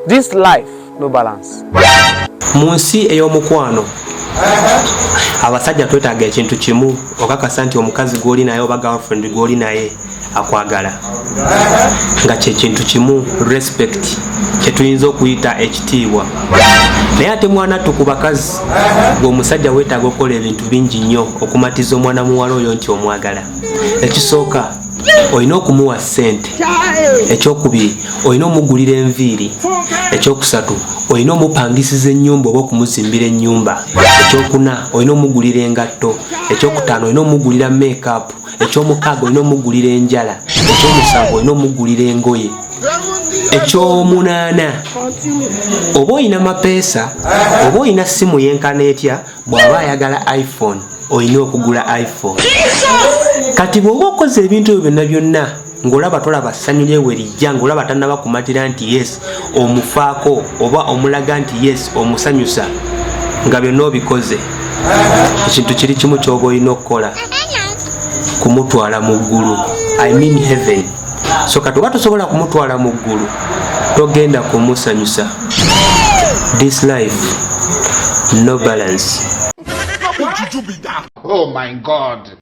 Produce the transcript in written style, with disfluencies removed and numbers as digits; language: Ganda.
This life, no balance. Mu nsi ey'omukwano, abasajja twetaaga ekintu kimu: okakasa nti omukazi gw'oli naye oba girlfriend gw'oli naye akwagala, nga kyekintu kimu, respect, kyetuyinza okuyita ekitiibwa. Naye ate mwanattu ku bakazi, gwe omusajja weetaaga okukola ebintu bingi nnyo okumatiza omwana muwala oyo nti omwagala. Ekisooka, olina okumuwa ssente. Ekyokubiri, olina omugulira enviiri. Ekyokusatu, olina omupangisiza ennyumba oba okumuzimbira ennyumba. Ekyokuna, olina omugulira engatto. Ekyokutaano, olina omugulira makeup. Ekyomukaaga, olina omugulira enjala. Ekyomusanvu, olina omugulira engoye. Ekyomunaana, oba olina mapeesa oba olina simu yenkana etya, bw'aba ayagala iPhone, olina okugula iPhone. Kati bw'oba okoze ebintu ebyo byonna byonna, ng'olaba tolaba ssanyu lyewe lijja, ng'olaba tannaba kumatira nti yes, omufaako, oba omulaga nti yes, omusanyusa, nga byonna obikoze, ekintu kiri kimu ky'oba olina okukola: kumutwala mu ggulu, I mean heaven. So kati oba tosobola kumutwala mu ggulu, togenda kumusanyusa. This life, no balance. Oh my God.